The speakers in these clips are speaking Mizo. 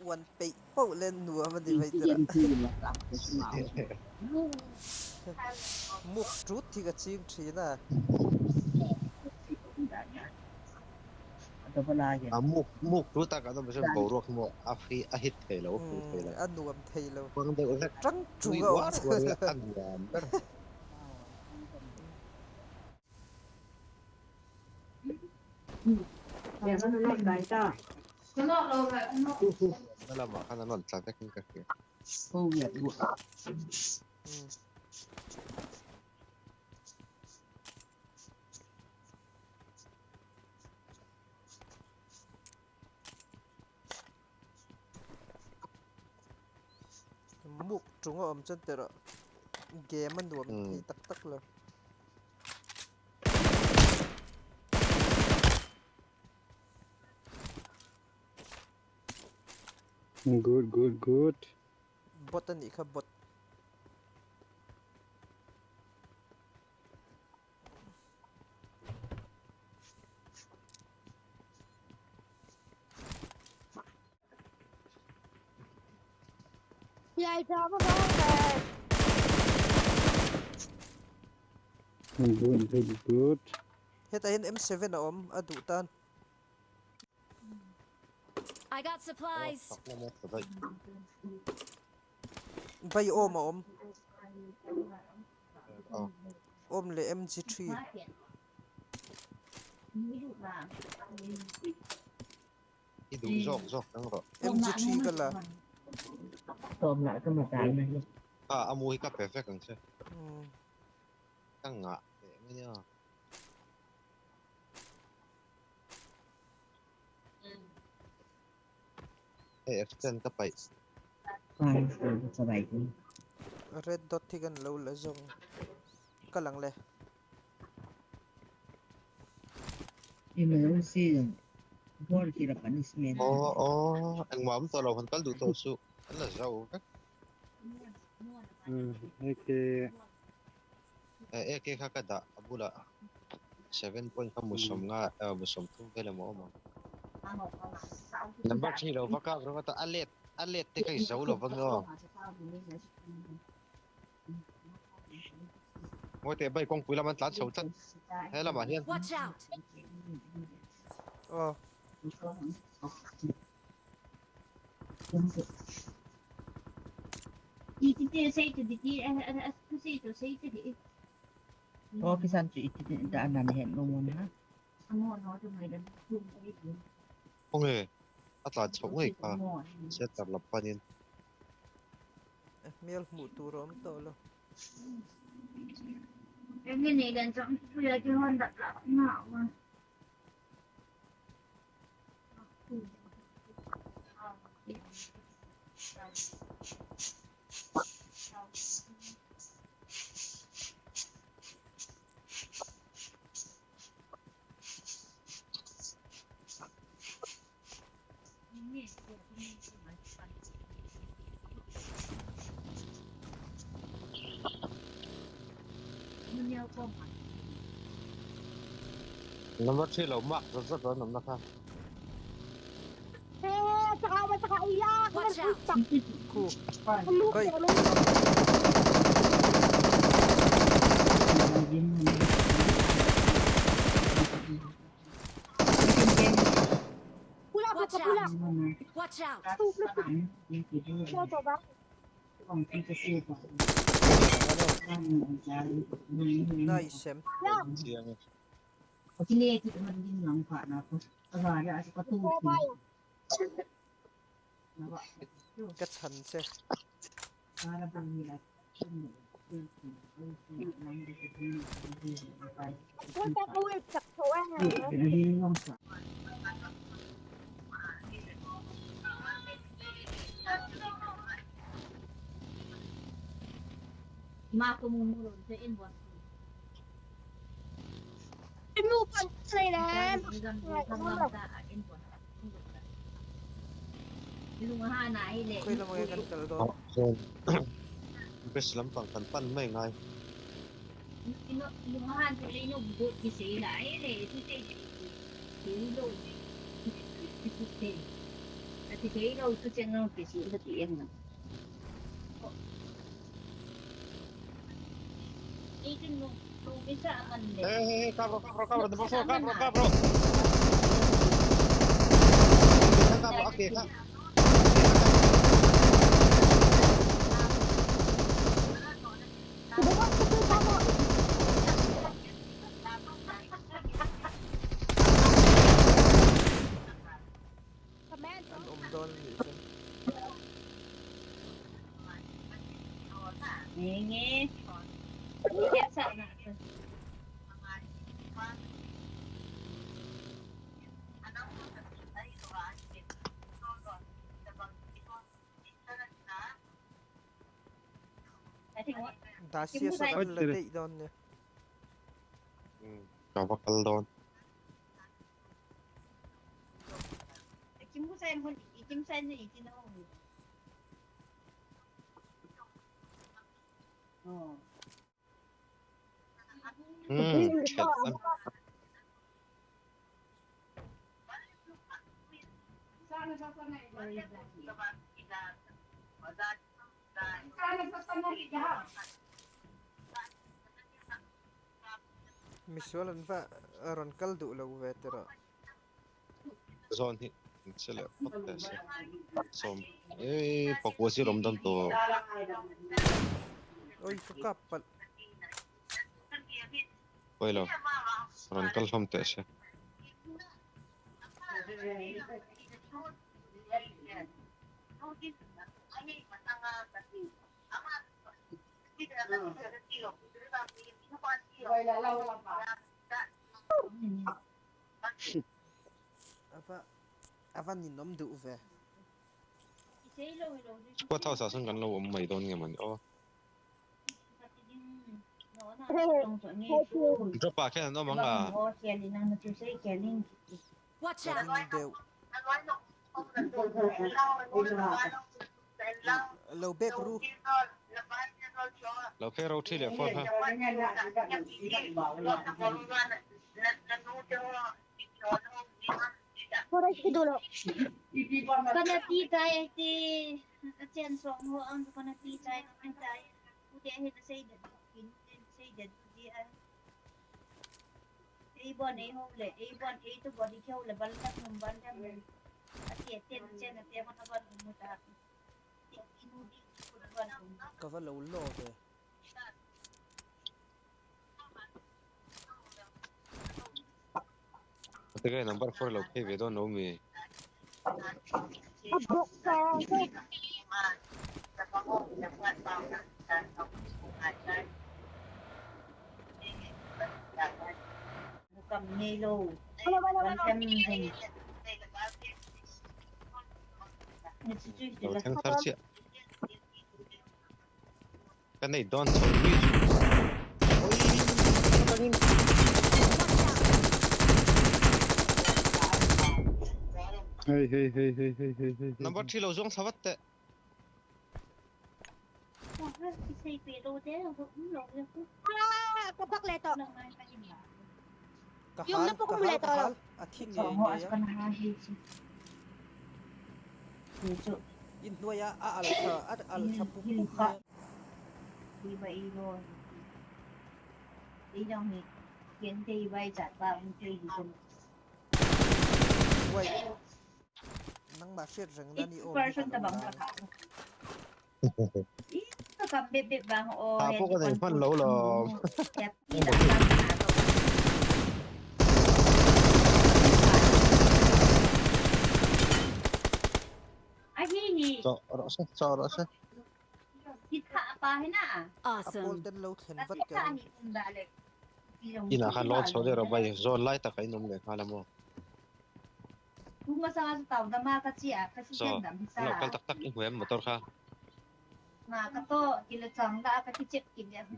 Uan peih poh le nuam a ni mai tirah. Muk tut hi ka ching thin a. A muk muk tut a kan awm chuan boruak hi maw a hi a hit thei lo a fuh thei lo. A nuam thei lo. Huang deuh hlek Tang nui tung a awm uar uar ila a nuam ber. Na lamah khan an rawn tla vek in ka hria. Muk tung a awm chuan teh rawh game a nuam thei tak tak lo. Good good good. Bot a nih kha bot. Good good good. Hetah hian M7 a awm a duh tan. I got supplies. Bai awm a awm. Awm leh MG3. I duh zawk zawk ang rawh. MG3 ka la. A a mu hi ka pe vek ang che. Ka ngah teh mai nia. Hei extend ka paih. Red dot hi kan lo la zawng. Ka lang le. Aw aw engmah awm tawh lo han kal duh tawh suh an la zo vek. AK. AK kha ka dah a bulah 7 point kha musawm nga musawm thum vel emaw awm ang. Number 3 lo va kap ringawt a a let a let te kha i zo lo va nge aw. Ngawi teh bai kawngpui lam an tlan chho tlat he lamah hian. Watch out! Aw. Khawnge a tlan chhoh ngei kha center lam panin. Hmel hmuh tur a awm tawh lo. Number 3 lo mark zat zat an awm na kha. Watch out! Khu. Bai. Watch out! Watch out! Nice em. Chiang e. Ka chhan che. Khawi lamah nge kan kal dawn? Best lampang kan pan mai ngai. Hey hey hey kap rawh kap rawh kap rawh number 4 kap rawh kap rawh kap rawh a ke kha An awm dawn a nih chuan. Dacia saw kan la daih dawn nia. Ka va kal dawn. Umm that a. Misual an va rawn kal duh lo ve tiraw. Zawn hi an che leh phawt teh se. Sawm e pakua zir awm dawn tawh. Oi ka kap palh. Pawi lo. Rawn kal hlawm teh se. Ava ava ninawm duh ve. Squad house ah sawn kan lo awm mai dawn nge mawni aw. Drop ah khian an awm ang a. Watch Ka out! ring deuh. Lo bek ru. Lo phei ro thi leh fawr kha. Ka va lo law ve. Tige number 4 lo phei ve dawn lo mi. Lo thleng thar chiah. Ka nei dawn chho mi chu. Hey hey hey hey hey hey hey. Number 3 lo zawng thla vat teh. Ka hal ka hal ka hal a thi ngei ngei a. Inhnuai ah a al thla a al thla pup pup mai a. Wait nangmah hriat reng nan i awm hi ka lo ngai. Thah pawh ka nei hman lo lawm. Chawh rawh se, chawh rawh se. A pawl Awesome. ten lo thlen vat ka ring. Inah khan lawn chho der a bai zawn lai takah in awm leh nghal a maw? Saw, an lo kal tak tak i hmu em motor kha?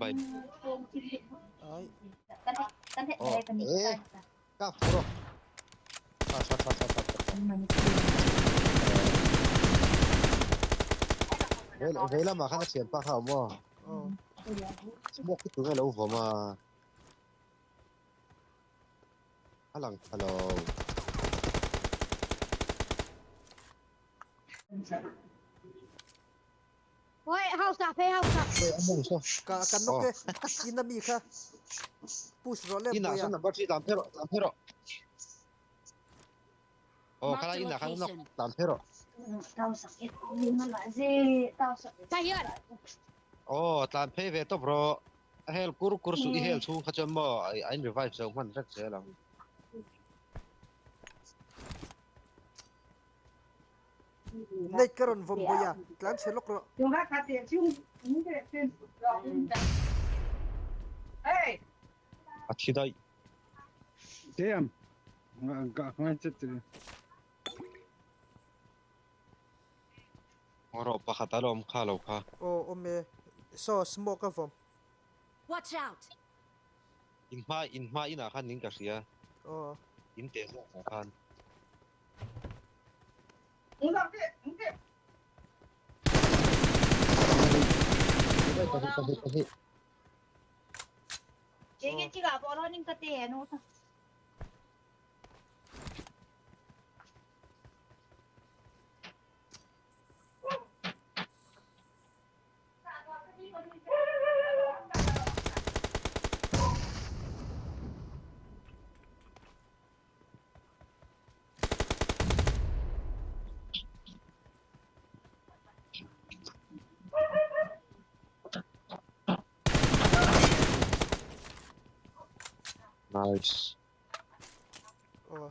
Bai. Ai. Aw, eh, kap tho rawh. Tha tha tha tha tha tha. Vei vei lamah khan a thianpa kha a awm aw. Aw. Smoke hi tunge lo vawm a? A lang tha lo. Oi, house ah phei house ah. Oi among so. Ka kan nok e. In ami kha. Push rawh le Inah puia. sawn number 3 tlan phei rawh, tlan phei rawh. Aw khalai inah khan nok tlan phei rawh. Ta hian. Aw tlan phei ve tawp rawh. A hel kur kur suh i hel chhung kha chuan maw a in revive zo hman vek zel ang. Nate ka rawn vawm bawi a, tlan chhe lawk rawh. A thi daih. Damn. Ka ngai chet che. Rawh pakhat a la awm kha lo kha. Aw awm e. Saw smoke a vawm. Watch out! In hma in hma inah khan ning ka hria. Aw. In teh zawk ah khan. Nice. Aw.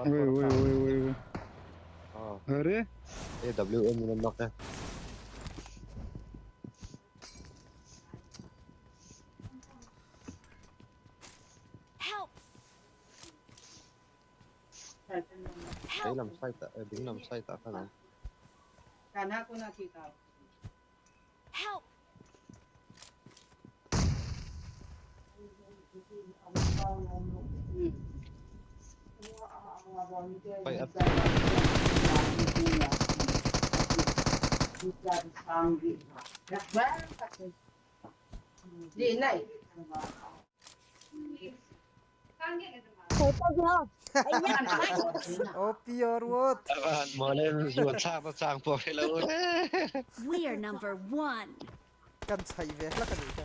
Oi oi oi oi oi. Aw. Are. AWM in an knock e. Help! Vei Help! lam side ah ding lam side ah khan awm. Help! Pai at Aw pure what? Avan mawle zuan thlak na chang pawh hre lo le. We are number one. Kan chhai ve hlak a nih kha.